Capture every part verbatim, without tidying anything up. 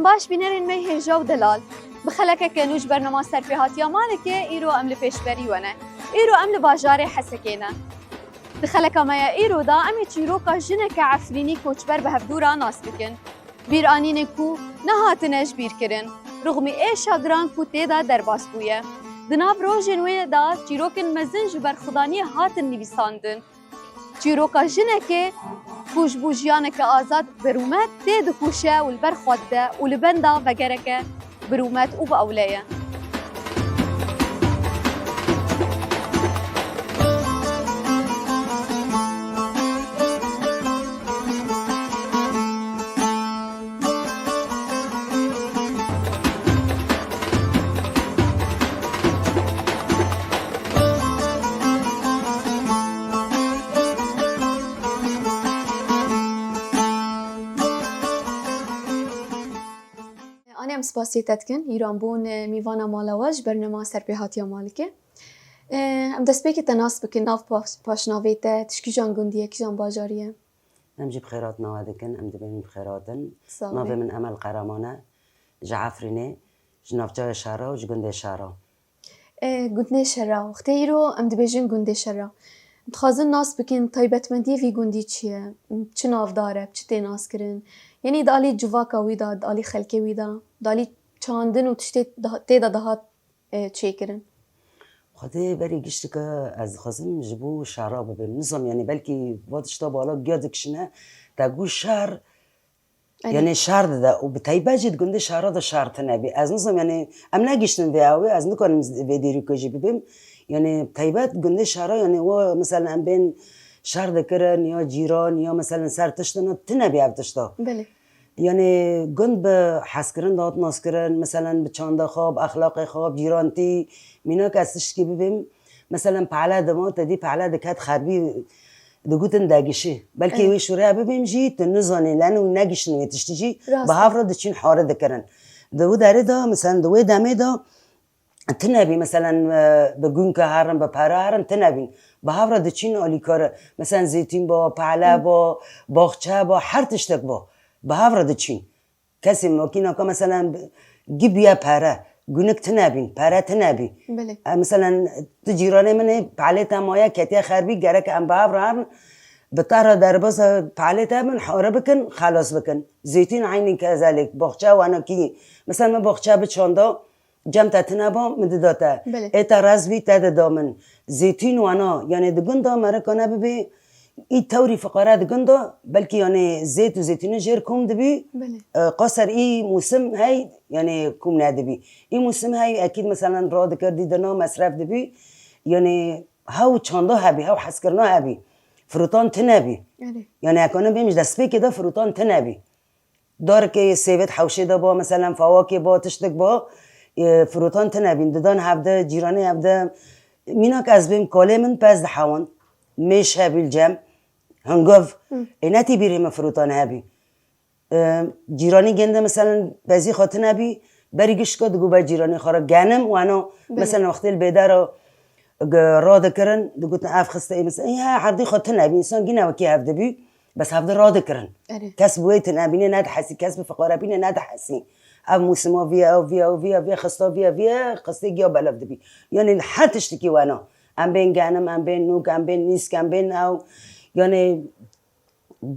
Baş bînerên me hêja û delal. Bi xelekeke nû ji bernama Serpêhatiya Malikê îro em li pêşberî we ne. Îro em li bajarê Hesekê ne. Di xeleka me ya îro de em ê çîroka jineke Efrînî koçber bi hevdû re nas bikin. Bîranînên ku nehatine ji bîr kirin, rixmî êşa giran ku tê de derbas bûye. Di nav rojên wê de çîrokên mezin ji berxwedaniyê hatin nivîsandin. Çîroka jinekê ku ji bo jiyaneke azad bi rûmet tê dikûşe û li ber xwe dide û li benda vegereke bi rûmet û bi ewle ye. Anê, em spasiyê te dikin, îro em bûn, e, mîvana mala we ji bernama Serpêhatiya Malikê. E, em destpêkê te nas bikin, nav paş-, paşnavê te, tu ji kîjan gundî ye, kîjan bajarî ye? Em jî bi xêr hatina we dikin, em dibêjin bi xêr hatin. Sağ ol. Navê min Emel Qeraman e, ji Efrînê, ji navçeya Şera û ji gundê Şera. E, gundê Şera. Wextê îro em dibêjin gundê Şera. Dixwazin nas bikin, taybetmendiyê vî gundî çi ye? Çi navdar e, bi çi tê naskirin? Yanî di alî civaka wî de, di alî xelkê wî de, di alî çandin û tiştê daha, tê de dihat, e, çêkirin? Xwedê berî giştike ez dixwazim ji bo Şera bibêm. Nizam, yanî belkî va tişta bala giya dikişine, te got şer, Erê. Yanî şer dide û bi taybet jî di gundê Şera de şer tune bî. Ez nizam, yanî em negiştin vê awê, ez nikarim vê dîrokê jî bibêm. Yanî taybet gundê Şera, yanî o, mesela em bên şer dikirin ya cîran ya mesela ser tiştin tune bî ev tişta. Belê. Yanî gund bi hezkirin dihat naskirin, mesela bi çanda xwe, bi exlaqê xwe, bi cîrantî, mînak ez tiştkî bibêm. Mesela pale dima, te dî pale diket xerbî, digotin degişî. Belkî Evet. wê şûreya bibêm jî, tu nizanî, leno wî negiştin wê tiştî jî, Rast. bi hev re diçîn hare dikirin. Di wî derê de, mesela di wê demê de tune bî, mesela, e, bi gunke herin, bi pere herin, tune bîn. Bi hev re diçîn alîkare. Mesela zeytîn ba, pale Hı. ba, baxçe ba, her tiştek ba. Bi hev re diçîn. Kesê makînaka, mesela, gibiye pere, gunik tune bîn, pere tune bî. Belê. E, mesela, tu cîranê min ê, pelê te maye ketiye xerbî, gerek em bi hev re herin, bi te re derbasa pelê te bin, hare bikin, xelas bikin. Zeytîn eynî kezelek, boxçe wenekî. Mesela, min boxçe bi çanda, cem te tune ba, min dida te. Belê. Ê te rez bî, te dida min. Zeytîn wena, yanî di gunda merika nebibê, Î tewrî fiqare di gunda, belkî yanî zêt û zêtînê jêr kom dibî, Belê. e, qaser î mûsim hey, yanî kom nedibî. Î mûsim hey, ekîd, meselen, radikir dî dina mesref dibî, yanî hew çanda hebî, hew hezkirina hebî. Firotan tune bî. Erê. Yanî hekane bêm ji destpêkê de firotan tune bî. Darkê sêvêt hewşê de ba, meselen, fawakê ba, tiştek ba, e, firotan tune bîn. Didan hevde, cîranê hevde. Mînak ez bêm, kalê min pez dihewand. Mêş hebî li cem. Hingav. Hı. Ê netî bîrê min firotan hebî. E, cîranî gende, meselen, pezî xwe tune bî. Berî gişka digo be cîranê xwe re genim, weno, Belê. meselen, wextê li bêdera ge-, radikirin, digotin ev xiste ê, meselen, ê, he, herdî xwe tune bî. Însan gîne wekî hev dibî. Bes hevde radikirin. Erê. Kes bi wê tune bîne nedihesî, kes bi fiqarebîne nedihesî. Ev mûsima viye, ew viye, ew viye, viye, xista viye, viye, xistê giya belav dibî. Yanî her tiştikî wena. Em bên genim, em bên nûk, em bên nîsk, em bên ew. Yanî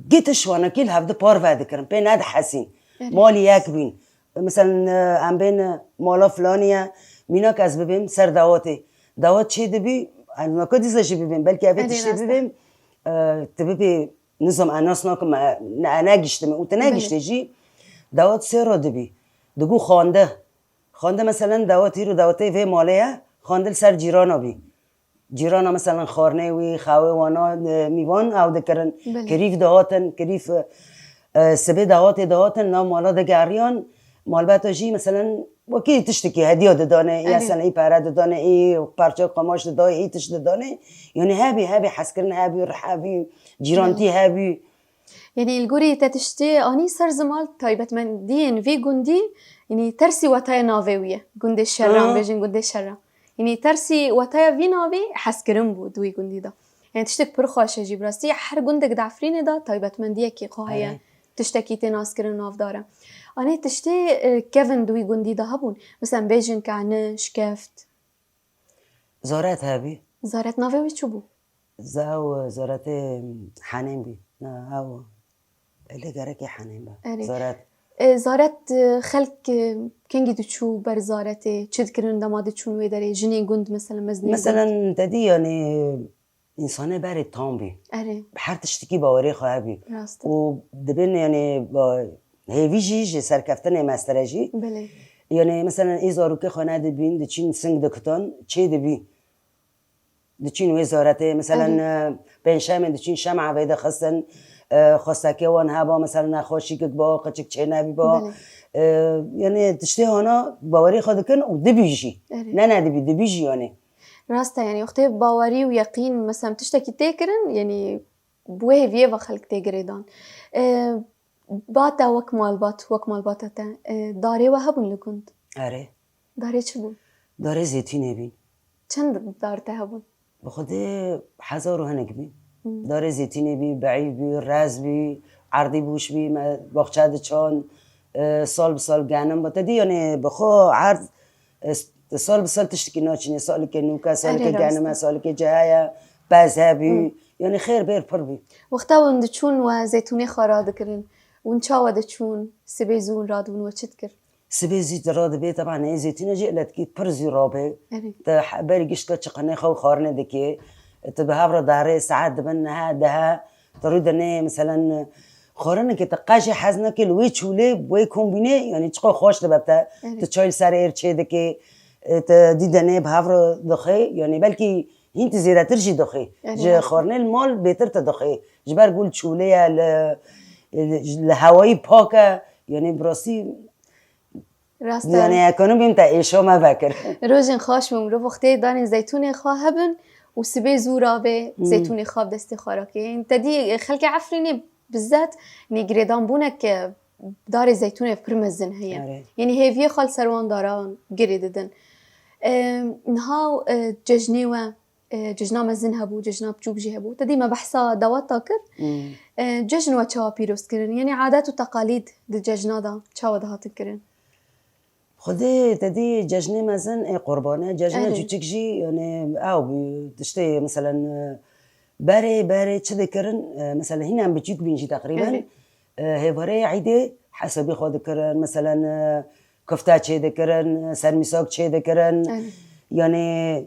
gê tişt wanekî li hevde parve dikirin, pê nedihesîn. Erê. Malî yek bîn. Misal, e, em bên, e, mala filanî ye, mînak ez bibêm ser dawatê. Dawat çê dibî, em naka dîsa jî bibêm, belkî evê Erê, tiştê rast e. bibêm, e, tu bibê Nizam, ez nas nakim, e, ne, ez negiştime û tu Belê. negiştê jî, dawet sê ro dibî. Digo xwende. Xwende, meselen, dawet îro dawetê vê malê ye, xwende li ser cîrana bî. Cîrana, meselen, xwarnê wî, xewê wana, e, mîvan ew dikirin. Belê. Kirîf dihatin, kirîf, e, e, sibê dawetê dihatin, nav mala digeriyan, malbata jî, meselen, Wekî tiştekî hediya didane, ya Erê. sen î pere didane, î parçe qamaş didayê, î tişt didane. Yanî hebî, hebî hezkirin hebî, rih hebî, cîrantî Belê. hebî. Yanî li gorî te tiştê anî ser ziman taybetmendiyên vê gundî, yanî tersî wetaya navê wî ye. Gundê Şerran, Ha. bêjin gundê Şerran. Yanî tersî wetaya vî navê hezkirin bû di wî gundî de. Yanî tiştek pir xweş e jî bi rastî. Her gundek di Efrînê de taybetmendiyekî xwe heye. Erê. Tiştekî tê naskirin navdar e. Anê tiştê, e, kevin di wî gundî de hebûn. Mesela bêjin kani, şkeft. Zaret hebî. Zaret navê wî çi bû? Ze ew zaretê Henên bî. Na ew lê gerekê Henên be. Erê. Zaret. E, zaret, e, xelk, e, kengî diçû ber zaretê, çi dikirin dema diçûn wê derê, jinên gund mesela mezinên gund. Meselen te dî yanî însanê berê tam bî. Erê. Her tiştikî bawerê xwe hebî. Rast e. Û dibên yanî ba- hêvî jî ji serkeftinê mestere jî. Belê. Yanî meselen ê zarokê xwe nedibîn, diçîn sing dikitan, çê dibî. Diçîn wê zaretê, meselen, Erê. e, pêncşemê diçîn şema vê dixistin, e, xwestekê wan heba, meselen, nexweşîkek ba, qiçik çênebî ba. Belê. E, yanî tiştê hana bawerî xwe dikin û dibî jî. Erê. Ne nedibî, dibî jî yanî. Rast e, yanî wextê bawerî û yeqîn, meselen, tiştekî tê kirin, yanî bi wê hêviyê ve xelk tê girêdan. E, Ba te wek malbat, wek malbata te, e, darê we hebûn li gund? Erê. Darê çi bûn? Darê zêtînê bîn. Çend dar te hebûn? Bi xwedê hezar û hinek bîn. Hmm. Darê zêtînê bî, beîv bî, rez bî, erdî bûş bî, me baxçe diçan, e, sal bi sal genim ba. Te dî yanî bi xwe erd, e, s- sal bi sal tiştekî naçîne, salike nûke, salike Erê, rast genime, e. Salike ciheye, pez hebî. Hmm. Yanî xêr bêr pir bî. Wexta hûn diçûn we zeytûnê xwe radikirin, hûn çawa diçûn, sibê zû hûn radibûn we çi dikir? Sibê zî tu radibê, teban ê zeytûna jî eletkî pir zî rabe. Erê. Tu he-, berî gişt ke çiqinê xwe û xwarinê dikê. Tu bi hev re derê, saet dibin nehe, dehe. Tu rû dinê, meselen, xwarinekê tu qe jî hez nake li wê çûlê, wê kombînê, yanî çiqo xweş dibe te. Erê. Tu çay li ser êr çê dikê, tu dî dinê bi hev re dixê, yanî belkî hîn tu zêdetir jî dixê. Erê, Ji rast e. Xwarinê li mal bêtir tu dixê. Ji ber ku li çûlê ye, li, li hewayî pak e, yanî bi rastî Rast e. Yanî ekonomîm te êşo me vekir. Rojên xweş bû, mirov wextê danên zeytûnê xwe hebin û sibê zû ravê Hmm. zeytûnê xwe bi destê xwe rakê. Yanî te dî xelkê Efrînê bizet nê girêdanbûnek darê zeytûnê pir mezin heye. Erê. Yanî hêviyê xwe li ser wan daran girê didin. E, niha, e, cejnê we, e, cejna mezin hebû, cejna biçûk jî hebû. Te dî me behsa daweta kir. Hmm. E, cejn we çawa pîroz kirin? Yanî adet û teqalîd di cejna de çawa dihatin kirin? Xwedê te dî cejnê mezin ê qurbane, cejna Erê. Çûçik jî, yanî ew bû, tiştê, meselen, e, berê, berê çi dikirin? E, meselen, hîn em biçûk bîn jî teqrîben, Erê. e, hêvarê îdê hesabî xwe dikirin, meselen, e, kufte çê dikirin, e, sermîsak çê dikirin. Erê. Yanî,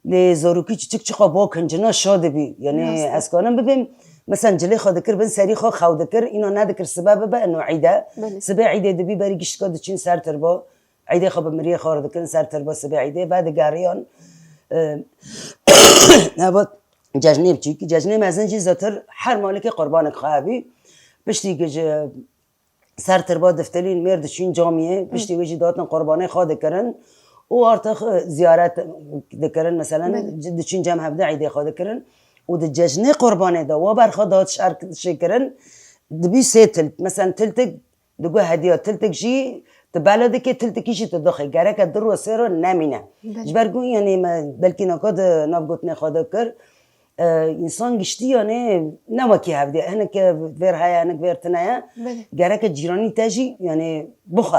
lê zarokî çiçik çiqa bo kincina şa dibî. Yanî Rast e. Ez kanim bibêm, meselen, cilê xwe dikir bin serî xwe xew dikir, îna nedikir sibe bibe, ino îd e. Belê. Sibê îdê dibî berî giştika diçîn ser tirba. Îdê xwe bi miriyê xwe re dikirin ser tirba sibê îdê ve digeriyan. E, Neba cejnê biçûk, cejnê mezin jî zêtir her malikê qurbanek xwe hebî. Piştî ku ji ser tirba diftilîn mêr diçûn camiyê, piştî wê jî dihatin qurbanê xwe dikirin û artix, e, ziyaret dikirin, meselen, Belê. Ci-, diçûn cem hevdî îdê xwe dikirin û di cejnê qurbanê de we ber xwe dihat şer-, şêkirin, dibî sê tilt, meselen, tiltik digot hediya, tiltik jî tu bela dikê, tiltikî jî tu dixê. Gereke du ro sê ro nemîne. Belê. Ji ber ku, yanî, me belkî naka di nav gotinê xwe de kir, e, însan giştî, yanî, ne wekî hevdî ye. Hinek vêr heye, hinek vêr tune ye. Belê. Gereke cîranî te jî, yanî, bixwe.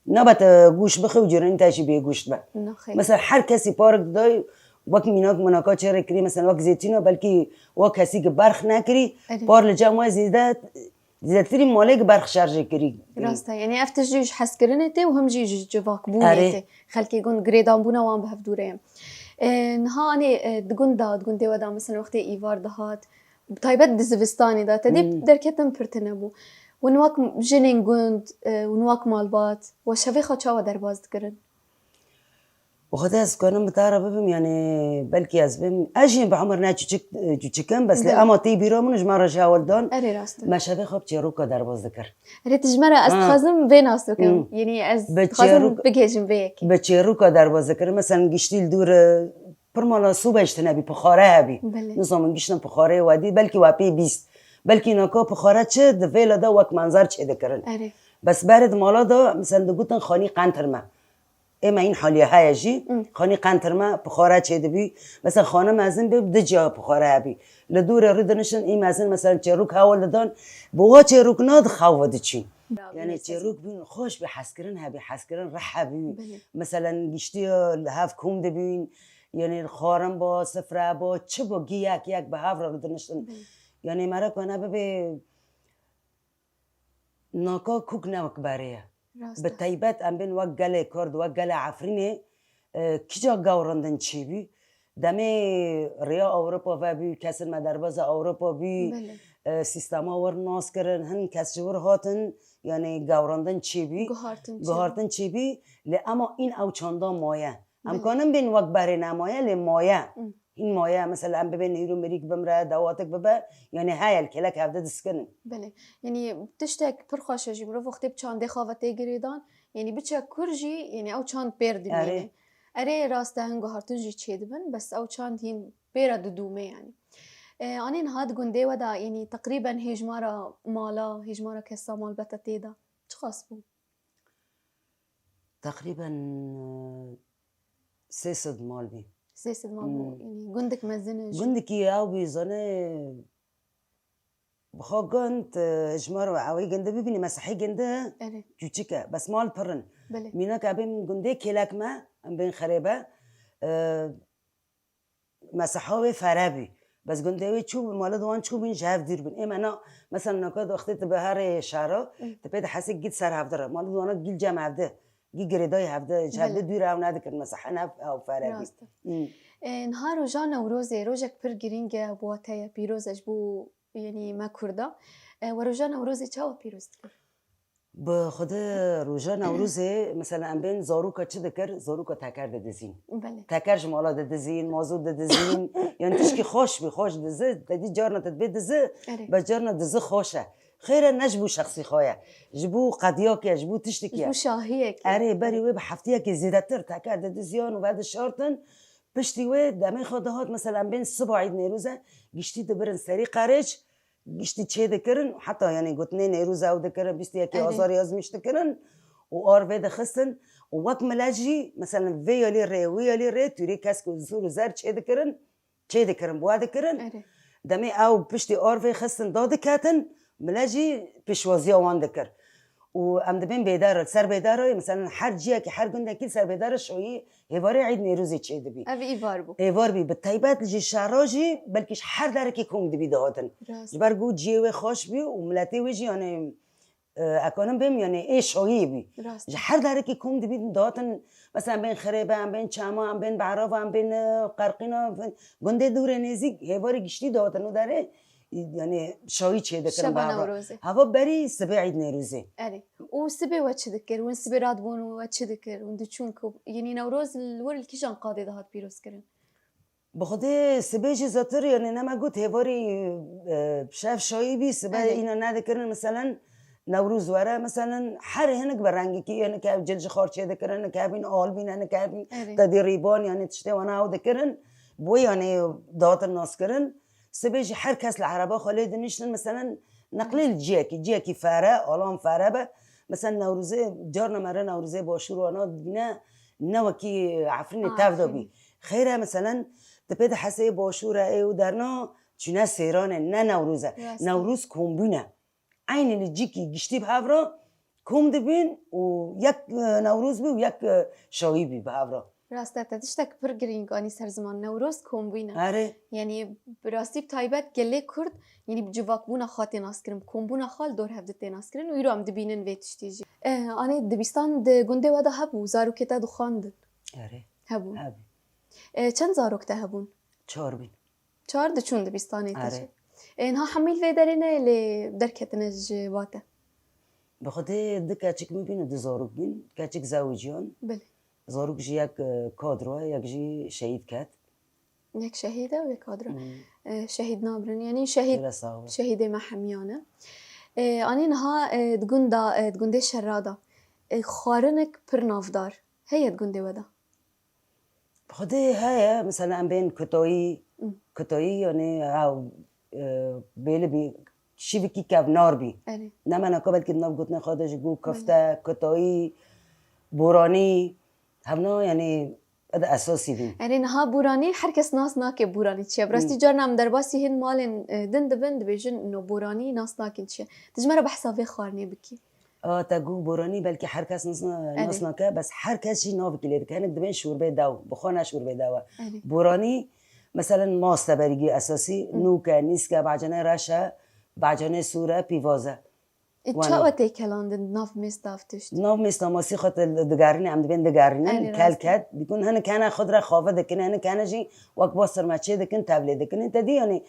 Nabe te goşt bixwe û cîranî te jî bêgoşt be. Nexêr. Mesela her kesî parek didayê, wek mînak minaka çê re kirî, mesela wek zêtîna, belkî wek kesî ki berx nekirî, Erê. Par li cem we zêde, zêdetirî malê ki berx şer jê kirî. Rast e, yanî ev tişt jî ji hezkirinê tê û him jî ji civakbûnê Erê. Tê. Xelkê gund girêdanbûna wan bi hev dû re ye. E, niha anê, e, di gund de, di gundê we de, mesela wextê îvar dihat, bi taybet di zivistanê de, te dî Hmm. derketin pir tune bû. Hûn wek jinên gund, e, hûn wek malbat, we şevê xwe çawa derbas dikirin? Bi xwedê ez kanim bi te re bibim, yanî belkî ez bim. Ez jî bi umir ne çûçik, çûçik im, bes lê Belê. Ema tê bîra min ji me re ji hewl dan. Erê rast e. Me şevê xwe bi çêroka derbas dikir. Erê tu ji me re ez Ha. dixwazim vê nas bikim. Hmm. Yanî ez Bi dixwazim çêrok- bigihêjim vê yekê. Bi çêroka derbas dikir. Mesela giştî li dûr, e, pir mala sûbe ji tine bî, pixare hebî. Belê. Nizamin giştin pixareyê we dî, belkî we pê bîst. Belkî naka pixare çi, di vêla de wek menzer çê dikirin. Erê. Bes berê di mala de, mesela digotin xanî qentir me. Ê me hîn haliye heye jî. Hmm. Xanî qentir me puxare çêdibî. Mesela xane mezin bî, di ciya puxare hebî. Li dûrê rû diniştin, î mezin mesela çêrûk hewl didan. Bi wa çêrûkna di xew ve diçîn. Bravo, yani mesela çêrûk bîn xweş bî, hezkirin hebî, hezkirin rih hebî. Belê. Mesela giştî li hev kom dibîn. Yani xwarin ba, sifre ba, çi ba, gî yek yek bi hev re rû diniştin. Belê. Yani mere ku ne bibê, naka kûk ne wek berê ye. Rast e. Bi teybet em bên wek gelê Kurd, wek gelê Efrînê, e, kîja gewrandin çêbî? Demê rêya Ewropa vebî, kesên me derbazê Ewropa bî, belê, e, sîstema wir nas kirin, hin kes ji wir hatin, yani gewrandin çêbî, guhartin çêbî. Guhartin çêbî, lê ema în ew çanda maye. Em, belê, kanin bên wek berê nemaye, lê maye. Hı. Hîn maye, mesela em bibên hîro mirîk bimre, dawatik bibe, yani heye li kêlek hevde diskinin. Belê. Yani tiştek pir xweş e jî, mirov wextê bi çandê xwe ve tê girêdan, yani biçe kur jî, yani ew çand pêr dimîne. Erê. Erê, rast e, hin guhartin jî çêdibin, bes ew çand hîn pêra didûme yani. E, anê niha di gundê we de, yani teqrîben hêjmara mala, hêjmara kesa malbete tê de çiqas bû? Teqrîben, e, sê sed mal bî. Sê sed mal bû. Hmm. Yani gundek mezin e jî. Gundekî ew bî zane, bi xwe gund, e, ji mar ve ewê ginde bibînî, mesehî ginde, erê, çûçik e. Bes mal pir in. Belê. Mînak e bêm gundê kêlek me, em bên xerêbe. E, Meseha wê fere bî. Bes gundê wê çû bû, mala di wan çû bûn, ji hev dûr bûn. Ê me na, mesela naka wextê tu bi herê şara, hı, tu pê dihesê gî di ser hevdi re. Mala di wana gî li cem hevdi, gî girêdayî hevdi, ji hevdi, belê, dûr ew nedikirin, mesela henev ew fere bî. Rast e. Hı. E, niha roja Newrozê, rojek pir girîng e, bi wate ye, pîroz e ji bo, yanî me Kurda. E, we roja Newrozê çawa pîroz dikir? Bi xwedê roja Newrozê, mesela em bên zaroka çi dikir? Zaroka teker didizîn. Belê. Teker ji mala didizîn, mazût didizîn. Yani tişkî xweş bî, xweş dizi, te dî carna te dibê dizi, erê, bes carna dizi xweş e. Xêr e ne ji bo şexsî xwe ye. Ji bo qediyakê ye, ji bo tiştikî ye. Ji bo şahiyekê. Erê, berî wê bi heftiyekê zêdetir teker didiziyan û vedişartin. Piştî wê demê xwe dihat, mesela em bên siba Îd Nêrûz e, giştî dibirin serî qerêç, giştî çê dikirin, heta, yanî, gotinê Nêrûz ew dikirin, bîst û yekê, erê, Azarê ezmîş dikirin û arvê dixistin û wek milet jî, mesela, vê yalî rê, wê yalî rê, tûrê kesk û zûr û zer çê dikirin, çê dikirin, bi we dikirin. Erê. Demê ew piştî arvê xistin dadiketin, milet jî pêşwaziya wan dikir. Û em dibên bêdar, li ser bêdara, mesela, her ciyekî, her gundekî li ser bêdara şoyî Hêvarê Îd Nêrûzê çêdibî. Ev îvar bû. Êvar bî, bi teybet jî şera jî belkî ji her derekê kom dibî dihatin. Rast. Ji ber ku ciyê wê xweş bî û miletê wê jî, yanî, e, ekanim bêm, yanî ê şoyî bî. Rast. Ji her derekê kom dibî dihatin, mesela em bên Xirêbe, em bên Çema, em bên Be'rava, em bên, e, Qerqîna, gundê dûrê nêzîk hêvarê giştî dihatin û derê, yanî şoyî çêdikirin. Şeva Newrozê. Hava berî sibê Îd Nêrûzê. Erê. Û sibê we çi dikir? Hûn sibê radibûn û we çi dikir? Hûn diçûn ku, yanî Newroz li wir li kîjan qadê dihat pîrozkirin? Bi xwedê sibê jî zêtir, yanî ne me got hêvarî, e, şev şayî bî, sibe, erê, îna nedikirin, meselen Newroz were, meselen her hinek bi rengekî, hinek ev cil ji xar çêdikirin, hinek evîn al bîn, hinek evîn, erê, tedî rîban, yanî tiştê wana ew dikirin, bo yanî dihatin naskirin. Sibê jî her kes li ereba xwe lê diniştin, meselen, neqlê li ciyekî, ciyekî fere, alan fere be. Meselen, Newrozê, carna mere Newrozê başûr wana dibîne, ne wekî Efrînê, aa, tev de bî. Efrînê. Xêr e, meselen, tu pê dihesê başûr e, ê û derna çûne sêran e, ne Newroz e. Rast e. Newroz kombûn e. Eynî li cîkî giştî bi hev re kom dibîn û yek, e, Newroz bî û yek, e, şayî bî bi hev re. Rast e, te tiştek pir girîng anî ser ziman. Newroz kombûn e. Erê. Yanî bi rastî bi taybet gelê Kurd, yanî bi civakbûna xwe tê naskirin, bi kombûna xwe li dor hev de tê naskirin û îro em dibînin vê tiştî jî. E, anê dibistan di gundê we de hebû, zarokê te dixwendin? Erê. Hebû. Hebû. E, çend zarok te hebûn? Çar bîn. Çar diçûn dibistanê te jî. Erê. Ê, niha hemî li vê derê ne lê derketine ji ba te? Bi xwedê du keçik min bîn û du zarok bîn. Keçik zewiciyan. Belê. Zarok jî yek, e, kadro ye, yek jî şehîd ket. Yek şehîd e û yek kadro. Hmm. E, şehîd nabirin. Yanî şehîd, gelek sax be, şehîdê me hemiyan e. E, anî niha, e, di gunda, e, di gundê Şerra de, e, xwarinek pir navdar heye di gundê we de? Xwedê heye, mesela em bên Kutayî, hı, Kutayî, yanî ew, e, bêli bî, şîvikî kevnar bî. Erê. Ne me naka belkî di nav gotinê xwe de jî got, belê, kifte, Kutayî, boranî, Hevna, yanî, ed esasî bîn. Erê, niha Boranî, her kes nas nake Boranî çi ye. Bi rastî, hmm, carna em derbasî hin malên, e, din dibin, dibêjin, no, Boranî nas nakin çi ye. Tu ji me re behsa vê xwarinê bikî. A, te got Boranî, belkî her kes nas, nas nake, bes her kes jî navekî lê dike. Hinek dibên şorbê dew, bi xwe ne şorbê dew e. Erê. Boranî, meselen, mas te berî gî esasî, hmm, nûk e, nîsk e, bacanê reş e, bacanê sûr e, pîvaz e. Ê, çawa tê kelandin nav mêz dav tişt? Nav mêz tamasî xwe digerîne, em dibên digerînin, kel ket, bîkun hinek hene xwe dire xave dikin, hinek hene jî wek bastir me çê dikin, tevlê dikin. Te dî, yanî,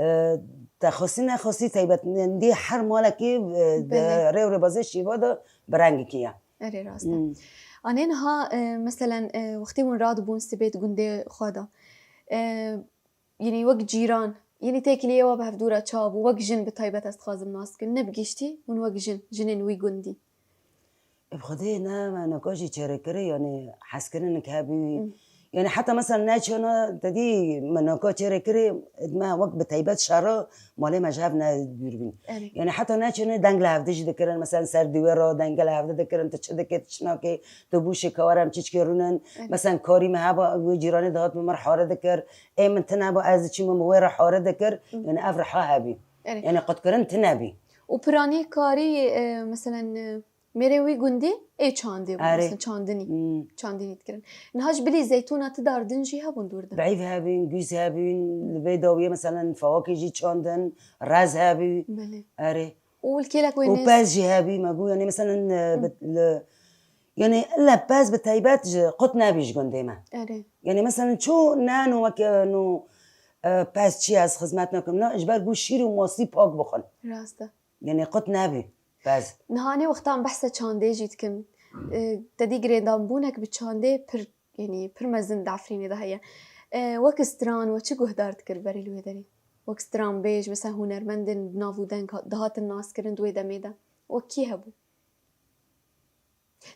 e, te xwestî nexwestî taybetmendî her malekê, e, di rê û rêbazê şîva de bi rengekî ye. Erê, rast e. Hmm. Anê niha, e, meselen, e, wextê hûn radibûn sibê di gundê xwe de, e, Yanî wek cîran, yanî têkiliyê we bi hevdû re çawa bû? Wek jin bi taybet ez dixwazim nas bikim. Ne bi giştî, hûn wek jin, jinên wî gundî. Bi Xwedê ne me naka jî çêrekirê, yanî hezkirinek hebî. Yanî heta mesela neçûna te dî me naka çêrekirê, me wek bi taybet şera malê me ji hev ne dûr bîn. Erê. Yanî heta neçûnê deng li hevdî jî dikirin. Mesela ser dîwê re deng li hevdî dikirin, tu çi dikê, tu çi nakê, tu bûşê ka were em çiçkê rûnin. Erê. Mesela karî me heba wê cîranê dihat bi me re hare dikir. Ê min tune bû, ez diçûm, min wê re hare dikir, yanî ev reha hebî. Erê. Yanî qutkirin tune bî. Û piranî karî, e, meselen, e, mêrê wî gundî ê çandê bû, erê, mesela çandinî. Hmm. Çandinî dikirin. Niha ji bilî zeytûna ti dar din jî hebûn dûr de? Beyv hebîn, gûz hebîn, li vê dawiyê meselen fawakê jî çandin, rez hebî. Belê. Erê. Û li kêlek wê nêz. Û pez jî hebî, me got, yanî meselen, e, bi, li, yanî illa pez bi taybet ji qut nebî ji gundê me. Erê. Yanî meselen ço nano weke no, e, pez çi ye, ez xizmet nakim. Na, ji ber ku şîr û mastî pak bixwin. Rast e. Yanî qut nebî pez. Niha nê wextan behsa çandê jî dikim. E, te dî girêdanbûnek bi çandê pir, yanî pir mezin di Efrînê de heye. E, wek stran we çi guhdar dikir berî li wê derê? Wek stranbêj, mesela hunermendên bi nav û deng ha-, dihatin naskirin di wê demê de. Wek kî hebû?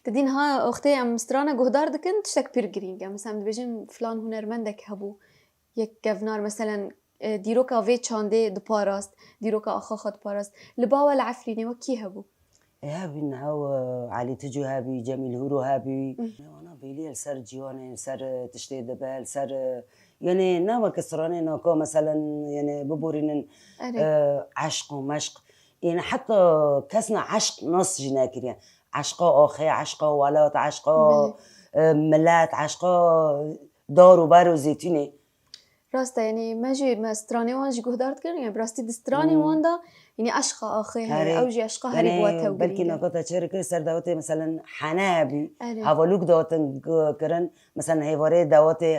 Te dî niha wextê em strana guhdar dikin, tiştek pir girîng e. Mesela em dibêjin filan hunermendek hebû, yek kevnar, meselen, e, dîroka vê çandê diparast, dîroka axa xwe diparast. Li ba we li Efrînê wek kî hebû? Ê, hebîn, hew, e, Elî Ticû hebî, Cemîl Hûro hebî. Hı. Wana bêlî li ser ciwanê, li ser, e, tiştê dibe, li ser, e, yanî ne weke stranê naka, meselen, yanî biborînin, erê, e, eşq û meşq. Yanî heta kesna eşq nas jî nekiriye. Eşqa axê, eşqa welat, eşqa, belê, e, milet, eşqa dar û ber û zêtûnê. Rast e, yanî me jî, me stranê wan jî guhdar dikirin, yanî bi rastî di stranê, hmm, wan de, yanî eşqa axê heye, erê, ew jî eşqa herî, yanî bi we tew belkî girîng e. Naka te çê dikir, ser dawetê meselen hene hebî, erê, hevalûk datin k-, kirin, meselen hêvarê dawetê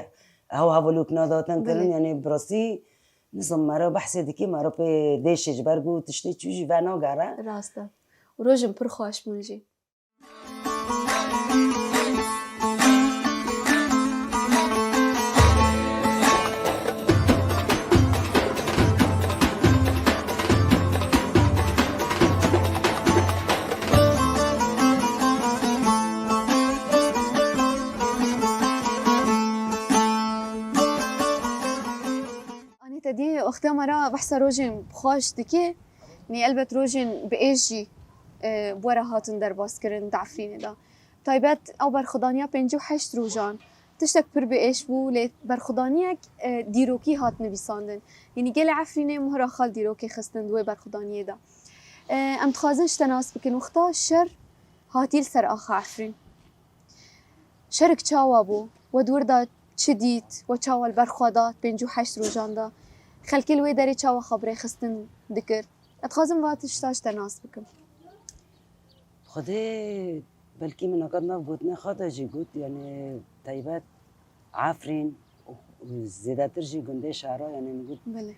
hew hevalûk nadatin kirin, belê, yanî bi rastî Nizam mero behsê dikî, mero pê dêşê ji ber ku tiştê çû jî venagere. Rast e. Û rojin pir xweş bûn jî. Anî te dî wexta me re behsa rojên xweş dike. Nî elbet rojên bi êş jî, e, bi we re hatin derbaskirin di Efrînê de. Taybet ew berxwedaniya pêncî û heşt rojan tiştek pir bi êş bû, lê berxwedaniyek, e, dîrokî hat nivîsandin. Yanî gelê Efrînê mohra xwe li dîrokê xistin di wê berxwedaniyê de. E, em dixwazin ji te nas bikin, wexta şer hatî li ser axa Efrîn. Şerik çawa bû? We di wir de çi dît? We çawa li ber xwe da di pêncî û heşt rojan de? Xelkê li wê derê çawa xwe bi rêxistin dikir? Ez dixwazim va tişta ji te nas bikim. Xwedê belkî min naka di nav gotinê xwe de jî got, yanî taybet Efrîn û zêdetir jî gundê şehra, yanî min got, belê,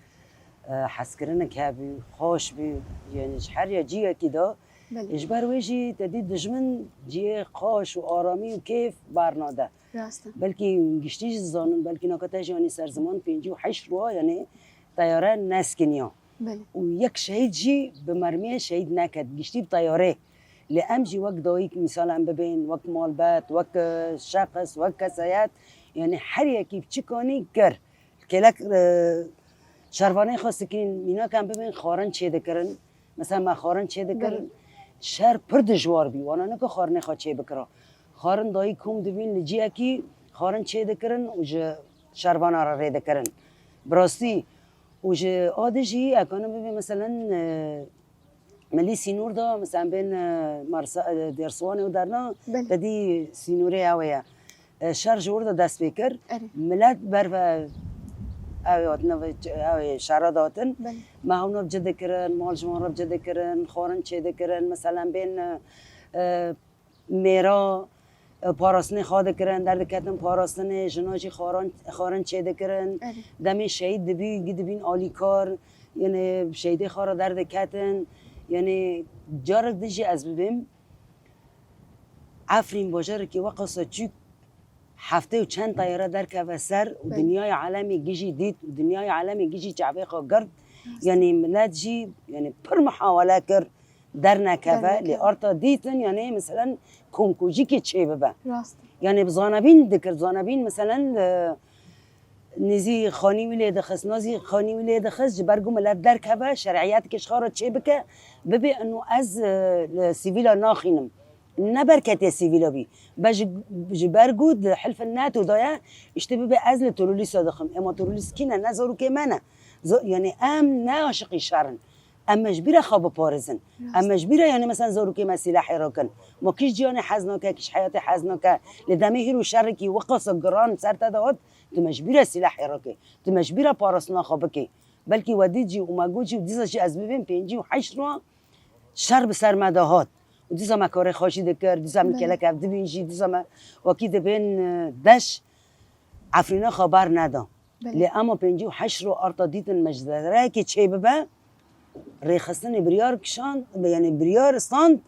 e, hezkirinek hebî, xweş bî, yanî ji her ya ciyekî de. Belê. Ji ber wê jî te dî dijmin cihê xweş û aramî û kêf bernade. Rast e. Belkî giştî jî zanin, belkî naka te jî anî ser ziman pêncî û heşt roja, yanî teyare neskiniya. Belê. Û yek şehîd jî bi mermiyê şehîd neket, giştî bi teyarê. Lê em jî wek dayik, mîsal em bibên, wek malbet, wek, e, şexs, wek kesayet, yanî her yekî bi çi kanî kir. Kêlek, e, şervanê xwe sikîn, mînak em bibên xwarin çêdikirin. Mesela me xwarin çêdikirin, belê, şer pir dijwar bî, wana ne ku xwarinê xwe çêbikira. Xwarin dayî kom dibîn li ciyekî, xwarin çêdikirin û ji şervana re rê dikirin. Bi rastî û ji a di jî ekane bibê meselen, e, milî sînor da, meselen bên, e, Marsa-, e, Dêrsiwanê û derna, Belê. Te dî sînorê ew ye. E, şer ji wir de dest pê kir. Erê. Milet ber ve ew ê hatine ve, ew ê şera de hatin. Belê. Me hewna bi ci dikirin, mal ji wan re bi ci dikirin, xwarin çêdikirin. Meselen bên, e, e, mêra, e, parastinê xwe dikirin, derdiketin parastinê, jina jî xwaran-, xwarin çêdikirin. Erê. Demê şehîd dibî, gî dibîn alîkar, yanî şehîdê xwe re derdiketin. Yanî carek din jî ez bibêm, Efrîn bajarekî weqasa çûk hefte û çend teyare derkeve ser û Belê. Dinyayê alemê gijî dît û dinyayê alemê gijî çavê xwe girt. Rast. Yanî milet jî, yanî pir muhawele kir dernekeve, Dernekeve. Lê arta dîtin, yanî meselen komkujîkê çêbibe. Rast. Yanî bi zanebîn dikir, zanebîn meselen, e, nêzî xanî wî lê dixist, nazî xanî wî lê dixist, ji ber ku milet derkeve, şerîyeteke ji xwe re çêbike, bibê eno ez, e, li sivîla naxînim. Ne berketê sivîla bî. Be ji, ji ber ku di hilfin NATO de ye, îşte bibê ez li terorîsta dixim. Ema terorîst kî ne? Ne zarokê me ne. Zo-, yanî em ne aşiqî şer in. Em mecbûr e xwe biparêzin. Rast. Em mecbûr e, yanî, meselen, zarokê me sîlehê rakin. Ma kî ji ciyanê hez nake, kî ji heyatê hez nake. Lê demê hîro şerekî weqasa giran ser te de hat, tu mecbûr e sîlehê rakî. Tu mecbûr e parastina xwe bikî. Belkî we dît jî û me got jî û dîsa jî ez bibêm pêncî û heşt roj şer bi ser me de hat. Û dîsa me karê xwe jî dikir, dîsa em li Belê. Kelek ev dibîn jî, dîsa me wekî dibên, e, deş Efrîna xwe ber neda. Belê. Lê ema pêncî û heşt roj arta dîtin mecdereyekê çêbibe, rêxistinê biryar kişand, yanî biryar stand,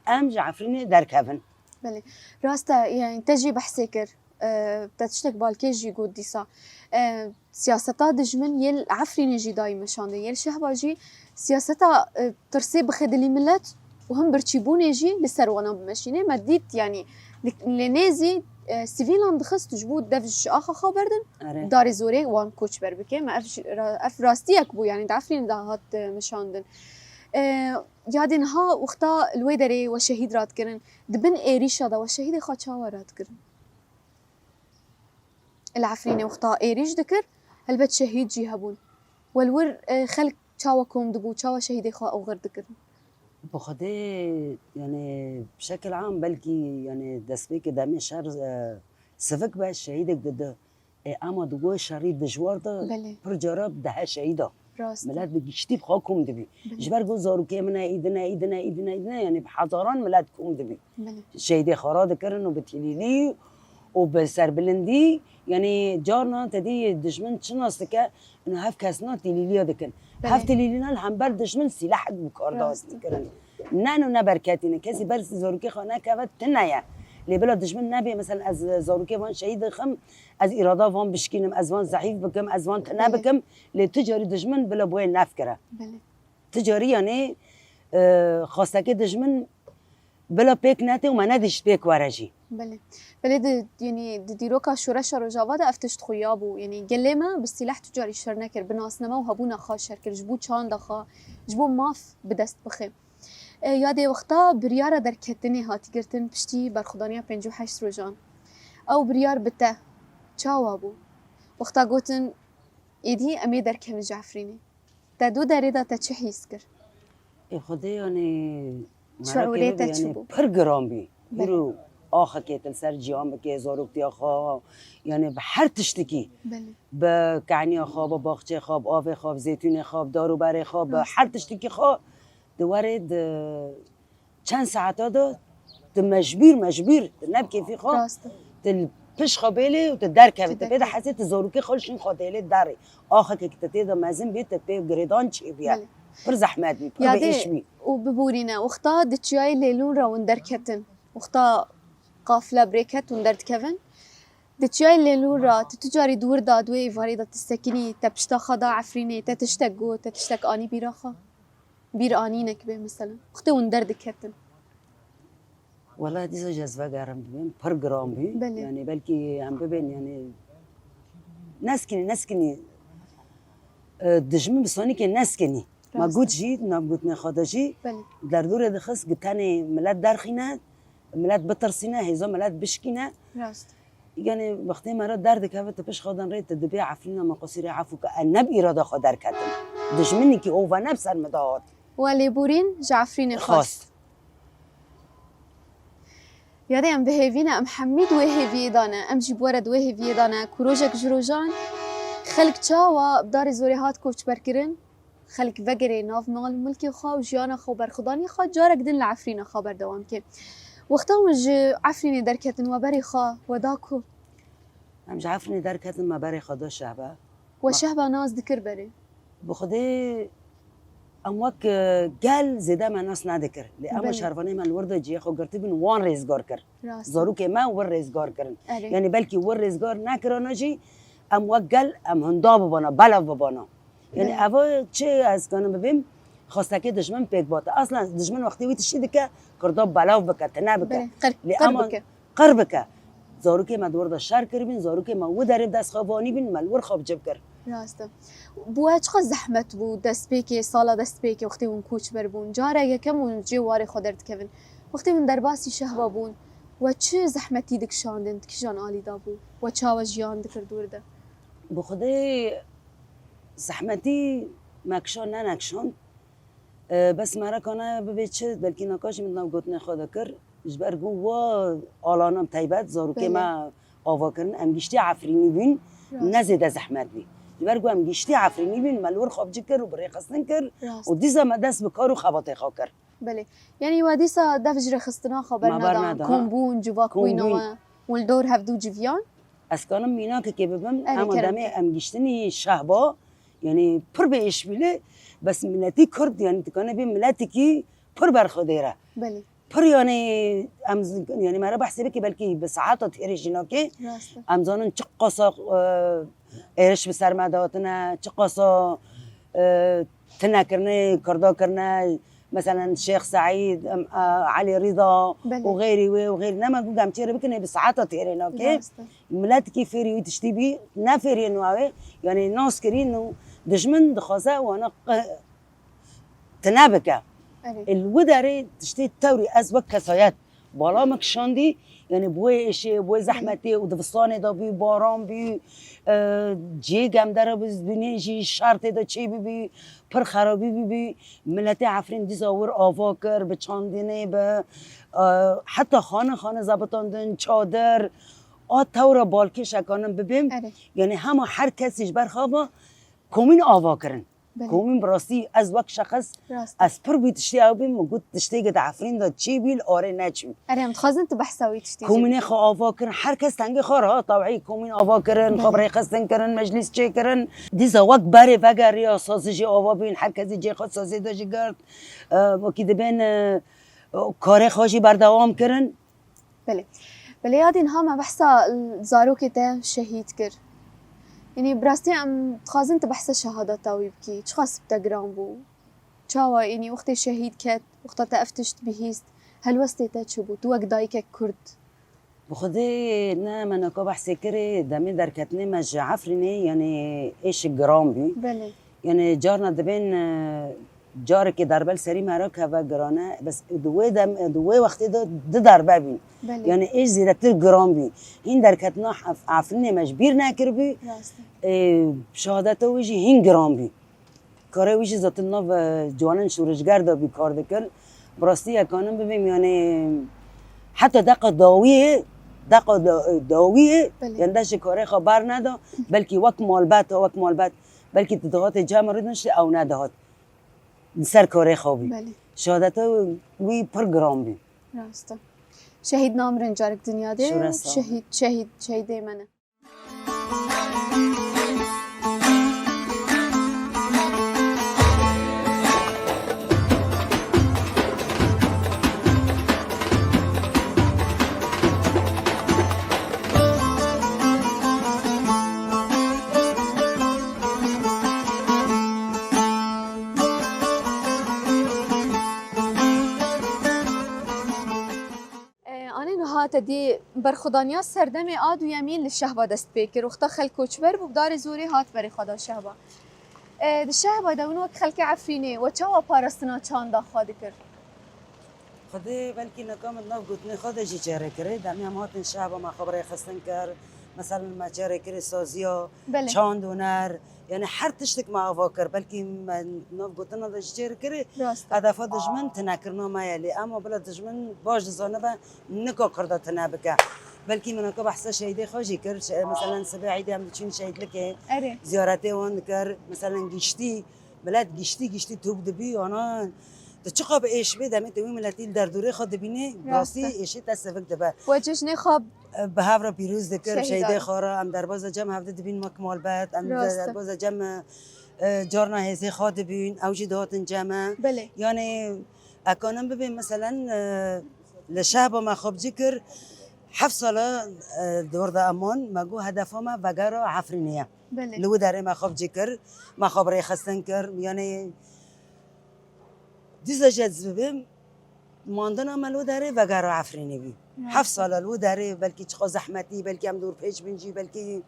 em ji Efrînê derkevin. Belê. Rast e, yanî te jî behsê kir. E, te tiştek balkêş jî got dîsa. E, siyaseta dijmin yê li Efrînê jî dayî meşandin. Yê li Şehba jî siyaseta, e, tirsê bixê dilî milet û him birçîbûnê jî li ser wana bimeşîne. Me dît, yanî li, li nêzî, e, sivîlan dixist ji bo dev ji axa xwe berdin, Erê. Darê zorê wan koçber bike. Me ev ji, ra-, ev rastiyek bû, yanî di Efrînê de hat, e, meşandin. E, yadê niha wexta li wê derê we şehîd radikirin, di bin êrîşa de we şehîdê xwe çawa radikirin? Li Efrînê wexta êrîş dikir, helbet şehîd jî hebûn. We li wir, e, xelk çawa kom dibû, çawa şehîdê xwe oxir dikirin? Bi Xwedê, yanî, bi şekil am belkî, yanî, destpêkê demê şer, e, sivik be, şehîdek didi. Ê, ema di go şerî dijwar de Belê. Pir cara bi dehe şehîda. Rast. Milet bi giştî bi xwe kom dibî. Belê. Ji ber go zarokê min e, îdine, îdine, îdine, îdine, yanî bi hezaran milet kom dibî. Belê. Şehîdê xwe radikirin û bi tîlîlî û bi serbilindî, yanî carna te dî dijmin çi nas dike, û hev kesna tîlîliya dikin. Belê. Hev tîlîlîna li hember dijmin sîlehek bi kar Rast. Dikirin. Ne û ne berketî ne. Kesî ber zarokê xwe nekeve tune ye. Lê bila dijmin nebê, mesela ez zarokê van şehîd dixim, ez îrada van bişkînim, ez van zehîf bikim, ez van tune Belê. Bikim. Lê tu carî dijmin bila boyê nefikire. Belê. Tu carî yanî, e, xwestekê dijmin bila pêk netê û me nedî ji pêk were jî. Belê. Belê di, yanî di dîroka şoreşa Rojava de ev tişt xuya bû. Yanî gelê me bi sîleh tu carî şer nekir, bi nasname û hebûna xwe şer kir, ji bo çanda xwe, ji bo maf bi dest bixê. E, yadê wexta biryara derketinê hatî girtin piştî berxwedaniya pêncî û heşt rojan. Ew biryar bi te çawa bû? Wexta gotin, êdî em ê derkevin ji Efrînê. Te du derê de te çi hîs kir? Ê Xwedê, yanî, Şuurê merakê te bibî, çi yanî, bû? Pir giran bî. Belê. Îro axekê tu li ser ciyan bike, zaroktiya xwe, yanî bi her tiştikî. Belê. Bi keniya xwe, bi baxçê xwe, bi avê xwe, bi zeytûnê xwe, bi dar û berê xwe, bi Rast. Her tiştikî xwe di werê di çend saeta de tu mecbûr, mecbûr, tu ne bi kêfî xwe, Rast e. Tu li pişt xwe bêlê û tu derkevî, Tu tu pê de derkevî. Hesê tu zarokê xwe li şûn xwe dêlê derê. Axekê ku tu tê de mezin bî, tu pê girêdan çêbûye. Belê. Pir zehmet bî, pir bi Yadê îş bî. Û biborîne, wexta di çiyayê Lêlûn re hûn derketin, wexta qafile bi rê ket hûn derdikevin, di çiyayê Lêlûn re tu tu carî di wir de, di wê êvarê de tu sekinî, te pişta xwe da Efrînê, te tiştek got, te tiştek anî bîra xwe? Bîr anîne ki bê, mesela. Wextê hûn derdiketin. Wela dîsa jî ez vegerim bibêm, pir giran bî. Belê. Yanî belkî em bibên, yanî neskinî, neskinî, e, dijmin bi sanîkê neskinî. Ma Rast. Got jî, navgotinê xwe de jî Belê. Derdorê dixist, got tenê milet derxîne, Milet bitirsîne, hêza milet bişkîne. Rast. Yanî wextê me re derdikeve, tu pişt xwe dan rê, tu dibê Efrîna me qasîrê efû ke, e, ne bi îrada xwe derketin. Dijminekî ova ne bi ser me de hat. We lêborîn ji Efrînê xwest. Xwest. Yadê em bi hêvî ne, em hemî di wê hêviyê de ne, em jî bi we re di wê hêviyê de ne ku rojek ji rojan xelk çawa bi darê zorê hat koçberkirin, xelk vegerê nav mal û milkê xwe û jiyana xwe û berxwedaniyê xwe carek din li Efrîna xwe berdewam ke. Wexta hûn ji Efrînê derketin we berê xwe we da ku? Em ji Efrînê derketin, me berê xwe da Şehba. We Şehba nas dikir berê? Bi Xwedê em wek, e, gel zêde me nas nedikir. Lê ema Belê. şervanê me li wir de cihê xwe girtibûn, wan rêzgar kir. Rast. Zarokê me wir rêzgar kirin. Erê. Yanî belkî wir rêzgar nekirana jî em wek gel em hunda bibana, belav bibana. Yanî Belê. Eva çi ez kanim bibêm, xwestekê dijmin pêk bate. Aslen dijmin wextê wî tiştî dike, Kurda belav bike, tine bike. Belê, qir, Lê qir ema bike. Qir bike. Zarokê me di wir de şer kiribîn, zarokê me wi derê bi dest xwe vanîbîn, me li wir xwe bi cih kir. Rast e. Bi we çiqas zehmet bû destpêkê, sala destpêkê wextê hûn koçber bûn? Cara yekem hûn cê warê xwe derdikevin. Wextê hûn derbasî Şehba bûn, we çi zehmetî dikişandin, di kîjan alî de bû? We çawa jiyan dikir di wir de? Bi Xwedê zehmetî me kişand ne nekişand. E, bes me re kane bibe çi, belkî naka jî min nav gotinê xwe de kir. Ji ber ku wa alana taybet zarokê Belê. me ava kirin, em giştî Efrînî bûn, Rast. ne zêde zehmet bî. Ji ber ku em giştî Efrînî bûn, me li wir xwe bi cih kir û bi rêxistin kir Rast. û dîsa me dest bi kar û xebatê xwe kir. Belê. Yanî we dîsa dev ji rêxistina xwe Me bernadan. bernadan. Kom bûn, civak Kom bûyne bûn. we. Hûn li dor hevdû civiyan? Ez kanim mînakekê bibim, Erê, ema kerem. Demê em giştinî Şehba, yanî pir bê îşbîlê, bes miletî Kurd, yanî dikane bê miletekî pir berxwedêr e. Belê. Pir yanî em z-, yanî me re behsê bike belkî bi saeta têrê jî nake. Rast e. Em zanin çi qasa, e, êriş bi ser me de hatine, çi qasa, e, tine kirine, Kurda kirine, meselen Şêx Seîd, em, e, Elî Rîza Belê. û xeyrî wê û xeyrî. Nema ku em çêre bikin, ê bi saeta têrê nake. Rast e. Miletekî fêrî wî tiştî bî, ne fêriyên wê, yanî nas kirîn û dijmin dixwaze wana qe-, tine bike. Erê. Ê li wî derê tiştê tewrî ez wek kesayet bala min kişandî, yanî bi wê êşê, bi wê zehmetê û divistanê de bî, baran bî, e, cihê gemdere bi dûnê jî şer tê de çê bibî, pir xerabî bibî, miletê Efrîn dîsa wir ava kir, bi çandinê, bi, e, heta xane xane zebitandin, çadir, a tewra balkêş ekanin bibêm. Erê. Yanî hema her kesî ji ber xwe ve komîn ava kirin. Belê. Komîn bi rastî ez wek şexs, Rast. Ez pir wî tiştê ew bîm, min got tiştê ke di Efrîn de çê bî li arê neçû. Erê, em dixwazin tu behsa wî tiştî jî Komînê bikî. Xwe ava kirin, her kes tengê xwe re hat, taweyî komîn ava kirin, xwe Belê. bi rêxistin kirin, meclîs çêkirin. Dîsa wek berê vegeriya, sazî jê ava bûn, her kesî cê xwe sazê de jî girt. E, wekî dibên, e, karê xwe jî berdewam kirin. Belê. Belê, ya dî niha me behsa zarokê te şehîd kir. Yanî bi rastî em dixwazin tu behsa şehadeta wî bikî. Çiqas bi te giran bû? Çawa, yanî wextê şehîd ket, wexta te ev tişt bihîst, helwestê te çi bû? Tu wek dayikek Kurd. Bi Xwedê ne me naka behsê kirê, demê derketinê me ji Efrînê, yanî êşik giran bî. Belê. Yanî carna dibên, e, carekê darbe li serî me re keve giran e. Bes di wê dem, di wê wextê de du darbe bîn. Belê. Yanî êş zêdetir giran bî. Hîn derketina Ef-, Efrînê me ji bîr nekiribû. Rast e. Ê, şehadeta wî jî hîn giran bî. Karê wî jî zaten nav, e, ciwanên şoreşger de bî kar dikir. Bi rastî yekanin bibêm, yanî heta deqa dawiyê, deqa da-, dawiyê, Belê. Yanî dest ji karê xwe berneda, belkî wek malbet, wek malbet, belkî tu dihatê cem rûdin ştê ew nedihat. Li ser karê xwe bî. Belê. Şehadeta wî pir giran bî. Rast e. Şehîd namirin carek dinya dê. Şûre sağ ol. Şehîd, şehîd, şehîdê me ne. E, anê niha te dî berxwedaniya serdemê a duyemîn li Şehba dest pê kir. Wexta xelk koçber bû, bi darê zorê hat berê xwe da Şehba. E, di Şehba de hûn wek xelkê Efrînê we çawa parastina çanda xwe dikir? Xwedê belkî neka min nav gotinê xwe de jî çêrê kirê. Demê em hatin şehba me xwe bi rêxistin kir. Mesela me çêrê kirê saziya, Belê. çand û ner. Yani her tiştik me ava kir. Belkî me nav gotina de jî çêrê kirê. Rast e. Hedefa dijmin tinekirina me ye. Lê ema bila dijmin baş dizanibe nika Kurda tine bike. Belkî min neka behsa şehîdê xwe jî kir. Şe-, mesela sibê îdê em diçûn şehîdlikê. Erê. Ziyaretê wan dikir. Mesela giştî Milet giştî giştî top dibî, ana tu çiqa bi êş bê, demê tu wî miletî li derdorê xwe dibînî, Rast rastî e. êşê te sivik dibe. We cejnê xwe E, bi hev re pîroz dikir, şehîdan. Şehîdê xwe re, em derbaza cem hevde dibîn wek malbet, em Rast e. derbaza cem, e, carna hêzê xwe dibîn, ew jî dihatin cem e. Belê. Yani, ekanim bibê, meselen, e, li şehba me xwe bi cî kir, heft sala, e, di wir de eman, me got hedefa me vegera Efrînê ye. Belê. Li wî derê me xwe bi cî kir, me xwe bi rêxistin kir. Yani, dîsa jî ez bibêm, mandina me li wî derê vegera Efrînê bî. Rast. Heft sala li wî derê, belkî çiqa zehmetî, belkî em dorpêç bin jî, belkî,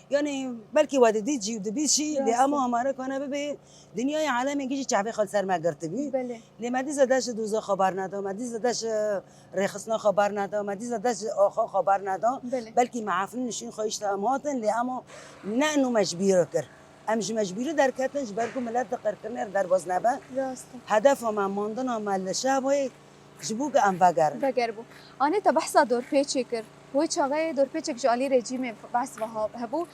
yani, belkî we didît jî û dibîst jî, lê Rast. ema amare kane bibê, dinyayê alemê gî jî çavê xwe li ser me girtibî. Belê. Lê me dîsa dest ji doza xwe berneda, me dîsa dest ji rêxistina xwe berneda, me dîsa dest ji axa xwe berneda. Belê. Belkî me Efrîn nişîn xwe îşte em hatin, lê ema ne eno me ji bîr kir. Em ji me ji bîrî derketin, ji ber ku milet di qirkirinê re derbas nebe. Rast e. Hedefa me, mandina me li şehbayê ji bo ku em vegerin. Veger bû. Anê te behsa dorpêçê kir. Wê çaxê dorpêçek ji alî rejîmê behs ve ha-, hebû.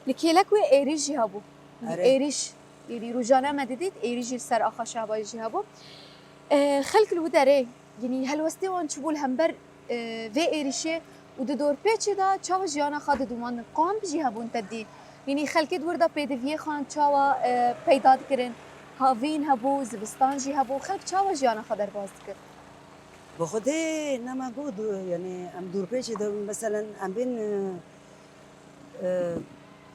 Li kêlek wê êrîş jî hebû. Erê. Êrîş, êrî rojane me didît, êrîş jî li ser axa şehbayê jî hebû. E, xelk li wî derê, yanî helwestê wan çi bû li hember, e, vê êrîşê û di dorpêçê de çawa jiyana xwe didûmandin? Kamp jî hebûn te dî. Yanî xelkê di wir de pêdiviyê xan çawa, e, peyda dikirin? Havîn hebû, zivistan jî hebû. Xelk çawa jiyana xwe derbas dikir? Bi xwedê nema got, yani em dorpêçê de, meselen, em bên, e, e,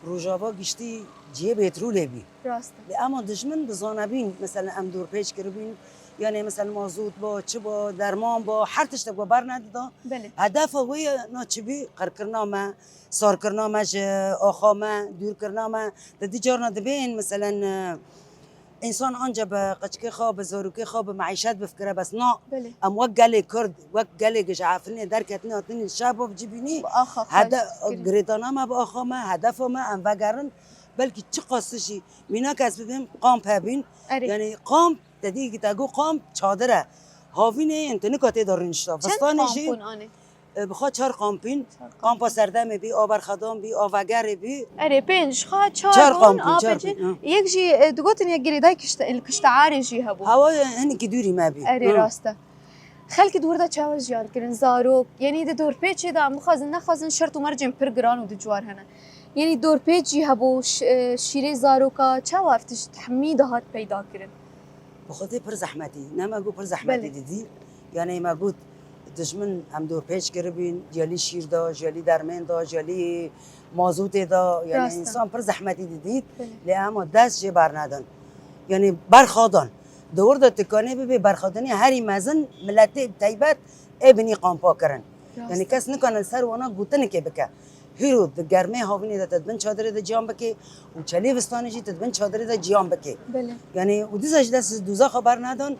Rojava giştî cihê petrolê bî. Rast e. Lê ema dijmin dizanebîn, mesela em dorpêç kiribîn, yani mesela mazot ba, çi ba, derman ba, her tiştek ba bernedida. Belê. Hedefa wê ya na çi bî, qirkirina me, sarkirina me ji axa me, dûrkirina me. Te dî carna dibên, meselen, e, Însan anca bi qeçikê xwe, bi zarokê xwe, bi meîşet bifikire, bes na. Belê. Em wek gelê Kurd, wek gelê ku ji Efrînê derketin hatin şehba bi cî bînî, Bi axa xwe hede-, kirî. girêdana me bi axa me, hedefa me, em vegerin, belkî çiqas jî mînak ez bibêm, kamp hebîn. Erê. Yani kamp, te dî te got kamp, çadir e. Havînê yên tu nika tê de rûnişta. Çend Vistanê jî kampûn anê? E, bi xwe çar kampîn, Çar kampa kampîn. Serdemê bî, a Berxedan bî, a Vegerê bî. Erê, pênc, xwe çar Çar bûn, kampîn, a çar pêncî. pîn, hı. Yek jî, e, digotin yek girêdayî kişte-, li kiştearê jî hebû. Hewa hinekî dûrî me bî. Erê, Hı. rast e. Xelkê di wir de çawa jiyan dikirin? Zarok, yanî di dorpêçê de em bixwazin, nexwazin şert û mercên pir giran û ducuar hene. Yanî dorpêç jî hebû, ş-, e, şîrê zaroka, çawa ev tişt hemî dihat peyda kirin? Bi xwedê pir zehmetî, ne me got pir zehmetî Belê. didî. Yani me got dijmin em dorpêç kiribîn, ji alî şîr da, ji alî dermên da, ji alî mazotê da. Yani Rast e. însan pir zehmetî didît. Belê. Lê ema dest jê bernedin. Yani berxadan. Di wir de tu kanê bibê berxadanê herî mezin miletê taybet ê binî kampa kirin. Rast Yani e. kes nikane li ser wana gotinikê bike. Hîro di germê havînê de te di bin çadirê de ciyan bikê û çelê vistanê jî te di bin çadirê de ciyan bikê. Belê. Yani û dîsa ji dest doza xwe bernedan,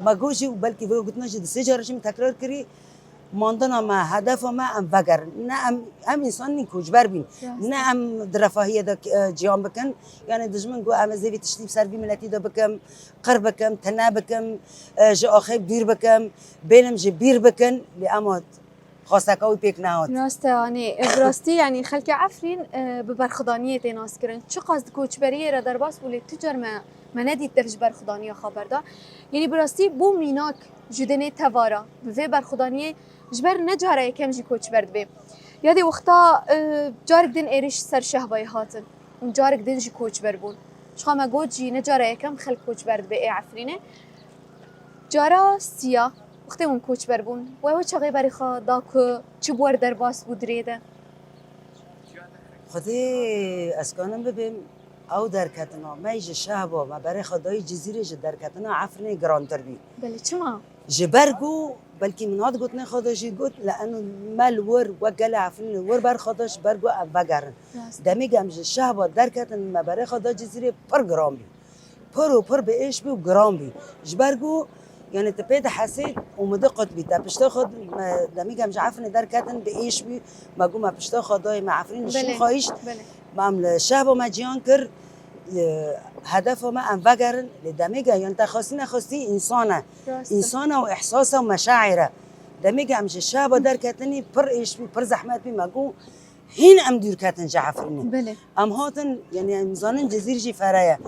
me got jî û belkî vê gotina jî di sê cara jî min tekrar kirî, mandina me, hedefa me em vegerin. Ne em, em însan nîn koçber bîn. Rast. Ne em di refahiyê de, e, ciyan bikin. Yani dijmin got em ez ê vî tiştî bi ser vî miletî de bikim, qir bikim, tine bikim, e, ji axê dûr bikim, bêlim ji bîr bikin. Lê ema Xwesteka wî pêk nehat. Rast e, yanî, e, bi rastî, yanî, xelkê Efrîn, e, bi berxwedaniyê tê naskirin. Çiqas di koçberiyê re derbas bû, lê tu car me, me nedît dev ji berxwedaniya xwe berda. Yanî, bi rastî, bû mînak ji dinê tevara. Bi vê berxwedaniyê ji ber ne cara yekem jî koçber dibê. Yadê wexta, e, carek din êrîş ser şehbayê hatin û carek din jî koçber bûn. Ji xwe me got jî, ne cara yekem xelk koçber dibe ê Efrînê. Cara siya, wextê hûn koçber bûn, we wê çaxê berê xwe da ku çi bi wer derbas bû dirê de? Xwedê ez kanim bibêm, ew derketina me ji şehba me berê xwe dayî Cizîrê ji derketina Efrînê girantir bî. Belê, çima? Ji ber ku, belkî min hat gotinê xwe de jî got, li eno me li wir wek gelê Efrînê li wir berxwe da, ji ber ku em vegerin. Rast. Demê ku em ji şehba derketin me berê xwe da Cizîrê pir giran bî. Pir û pir bi êş bî û giran bî. Ji ber ku, Yani tu pê dihesê û min di qut bî. Te pişta xwe, me, demî em ji Efrînê derketin, bi êş bî, me got me pişta xwe dayê, me Efrîn li Belê, şûn xwe hişt. Belê. Me em li Şehba me ciyan kir, e, hedefa me em vegerin, lê demê ge, yani te xwestî nexwestî însan e. Rast e. Însan e û îhsas e û meşaîr e. Demê ge em ji Şehba derketinî pir êş bî, pir zehmet bî, me got, hîn em dûr ketin ji Efrînê. Belê. Em hatin, yani em zanin Cizîr jî fere ye.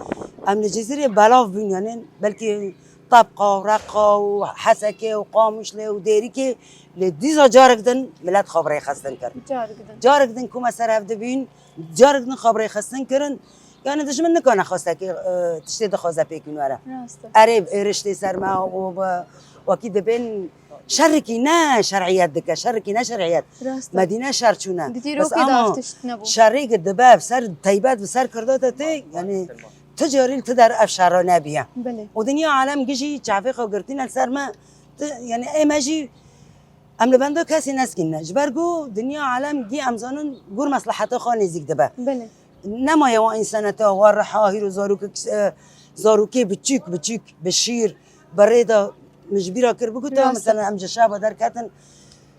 Em li Cizîrê belav bûn, yani belkî Tebqa û Reqa û Hesekê û Qamişlê û Dêrikê, lê dîsa carek din milet xwe bi rêxistin kir. Carek din. Carek din ku me ser hev dibîn, carek din xwe bi rêxistin kirin. Yani dijmin nikane xwestekê, e, tiştê dixwaze pêkîn were. Rast e. Erê, êriş tê ser me û bi, wekî dibên şerikî ne şer'iyet dike, şerikî ne şer'iyet. Rast e. Medîne şer çûne. Di dîrokê de ev tişt nebû. Şerê ki dibe, ser teybet bi ser Kirda de tê, yani tu carî li tu der ev şera nebiye. Belê. Û dinya alem gijî çavê xwe girtîne li ser me, tu, yani ê me jî em li benda kesî neskîne. Ji ber ku dinya alem gî em zanin gur mesleheta xwe nêzîk dibe. Belê. Nemaye wan însaneta wa reha hîro zarokek, e, zarokê biçûk biçûk bi şîr, bi rê de min ji bîra kir bigot, rast e, mesela em ji Şehba derketin,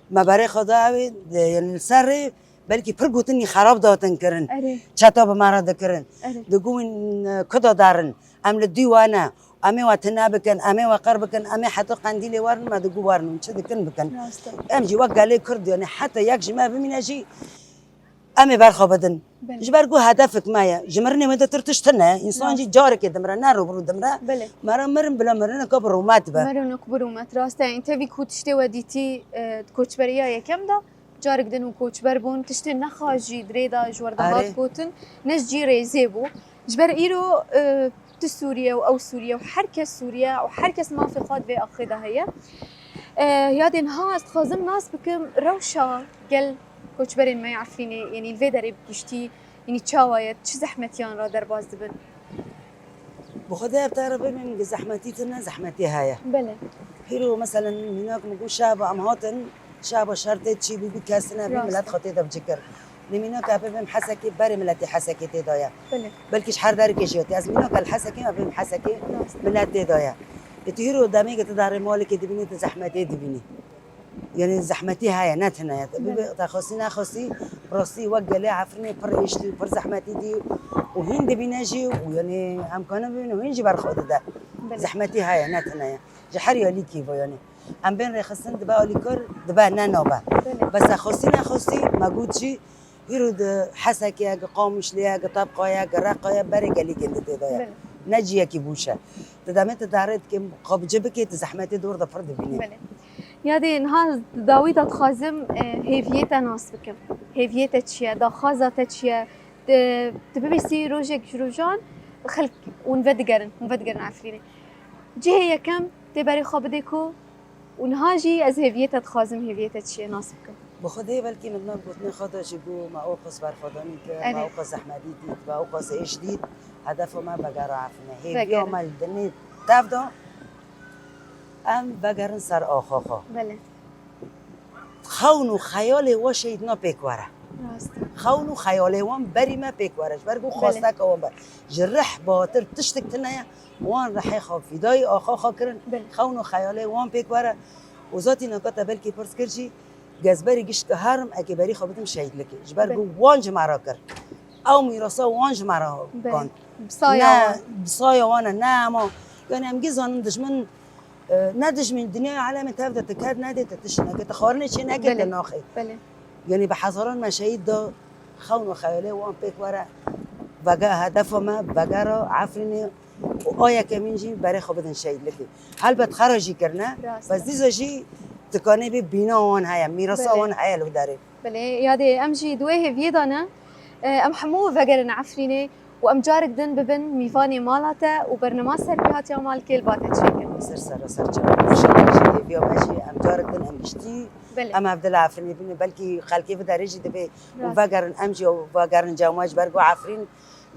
me berê xwe da ew ê, de, yani li ser rê belkî pir gotinî xerab datin kirin. Erê. Çeta bi me re dikirin. Erê. Digotin, e, ku da derin, em li dû we ne, em ê we tune bikin, em ê we qir bikin, em ê heta Qendîlê werin, me digot werin, hûn çi dikin bikin. Rast e. Em jî wek gelê Kurd, yani heta yek ji me bimîne jî, em ê berxwe bidin. Belê. Ji ber ku hedefek me ye. Ji mirinê wê de tir tişt tune. Însan jî carekê dimire, ne rû bi rû dimire. Belê. Mera mirin bila mirineka bi rûmet be. Mirinok bi rûmet, rast e. Yani tevî ku tiştê we dîtî, e, di koçberiya yekem de, carek din û koçber bûn. Tiştên nexweş jî di rê de ji we re dihat gotin. Ne ji cî rêzê bû. Ji ber îro, e, tu Sûriye û ew Sûriye û her kes Sûriye û her kes mafê xwe di vê axê de heye. E, yadê niha ez dixwazim nas bikim rewşa gel koçberên me yê Efrînê, yanî li vê derê bi giştî, yanî çawa ye, çi zehmetiyan re derbas dibin? Bi xwedê ev te re bibêm, zehmetî tune, zehmetî heye. Belê. Hîro, meselen, mînak min got Şehba em hatin, Şehba şer tê çî bî, bî kes tune bî, rast e, milet xwe tê de bi cî kir. Lê mînaka pê bêm Hesekê, berê miletê Hesekê tê daye. Belê. Belkî ji her derikê jî hatî. Ez mînaka li Hesekê me bêm Hesekê, rast e, milet tê daye. Ê tu hîro demê ke tu darê malekê dibînî, tu zehmetê dibînî. Yani zehmetî heye, ne tune ye. Belê. Bibê te xwestî nexwestî, rastî wek gelê Efrînê pir êştî û pir zehmetî dî û hîn dibîne jî û yani em kane bibîne û hîn jî berxwe dide. Belê. Zehmetî heye, ne tune ye. Ji her alîkî ve yani. Em bên rêxistin dibe alîkar, dibe ne nabe. Belê. Bes te xwestî nexwestî, me got jî, hîro di Hesekê ye, gi Qamişlê ye, gi Tebqa ye, gi Reqa ye, berê gelî gindi tê de ye. Belê. Ne ciyekî bûş e. Tu demê tu darê dikê, xwe bi cî bikê, tu zehmetê dor de pir dibînî. Belê. Yadê niha dawî de dixwazim, e, hêviyê te nas bikim. Hêviyê te çi ye? Daxwaza te çi ye? Te, tu bibêsî rojek ji rojan xelk hûn vedigerin, hûn vedigerin Efrînê. Cihê yekem tê berê xwe bidê ku û niha jî ez hêviyê te dixwazim, hêviyê te çi ye nas bikim. Bi Xwedê belkî min nav gotinê xwe de jî got, me ewqas berxwedanî kir, me, erê, ewqas zehmetî dît, me ewqas êş dît, hedefa me vegera Efrînê. Hêviya, vegera, me li dinê tev de em vegerin ser axa xwe. Belê. Xewn û xeyalê we şehîdna pêk were. Rast e. Xewn û xeyalê wan berî me pêk were. Ji ber ku, belê, xwesteke wan be. Ji rih batir tiştek tune ye. Wan rihê xwe fîdayî axa xwe kirin. Belê. Xewn û xeyalê wan pêk were. Û zatî naka te belkî pirs kir jî, gezberî gişt ke herim eke berî xwe bidim şehîdlikê. Ji ber, belê, ku wan ji me re kir. Ew mîrasa wan ji me re, belê, gand. Bi saya, ne wan, bi saya wan e, ne ema. Yani em gî zanin dijmin, e, ne dijmin, dinyaya alemê tev de tu ket nedê, tu tişt neke, tu xwarinê çê neke, belê, tu naxê. Belê. Yani bi hezaran me şehîd da, xewn û xeyalê wan pêk were, vege hedefa me, vegera Efrînê û a yekemîn jî berê xwe bidin şehîdlikê. Helbet xera jî kirine, rast e, bes dîsa jî tikanê bê bîna wan heye, mîrasa, belê, wan heye li derê. Belê, yadê em jî di wê hêviyê de ne, e, em hemû vegerin Efrînê û em carek din bibin mîvanê mala te û bernema serpêhatiya malkê li ba te çêkin. Ser sera ser çavan. Înşallah jî hêviya me jî em carek din em giştî, belê, em hevdil Efrînê bînin. Belkî xelkê vê derê jî dibê û, rast, vegerin, em jî vegerin cem we ji ber ku Efrîn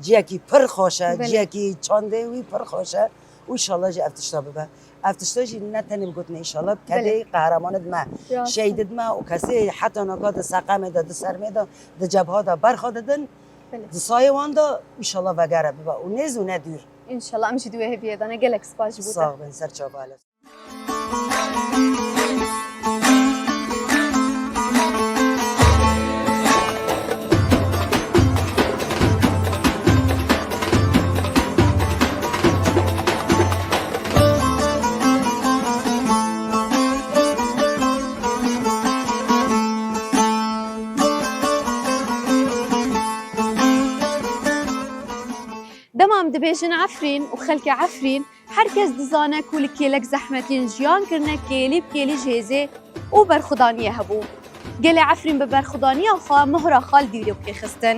ciyekî pir xweş e, belê, ciyekî çandê wî pir xweş e. Û înşallah jî ev tişta bibe. Ev tişta jî ne tenê bi gotinê înşallah, belê, kedê qehremanid me, rast, şehîdid me û kesê heta naka di seqemê de, di sermê de, di cebha de berxwe didin, belê, di sayê wan de înşallah vegere bibe û nêz û ne dûr. Înşallah, em jî di wê hêviyê de ne. Gelek spas ji bo te. Sax bin, ser çava. Dibêjin Efrîn û xelkê Efrîn her kes dizane ku li kêlek zehmetiyên jiyan kirine kêlî bi kêlî ji hêzê û berxwedaniyê hebû. Gelê Efrîn bi berxwedaniya xwe mohra xwe li dîwlê xwe xistin.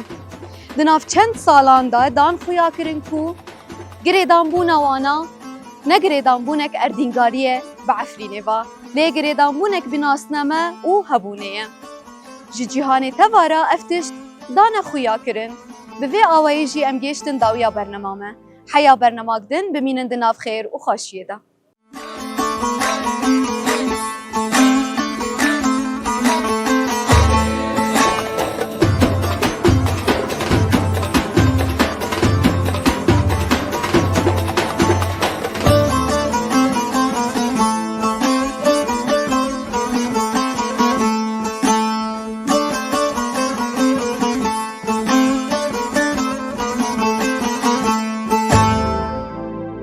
Di nav çend salan de dan xuya kirin ku girêdanbûna wana ne girêdanbûnek erdîngarî ye bi Efrînê ve, lê girêdanbûnek bi nasname û hebûnê ye. Ji cîhanê teva re ev tişt dane xuya kirin. Bi vê awayî jî em gêştin dawiya bernema me. Heya bernemak din bimînin di nav xêr û xweşiyê de.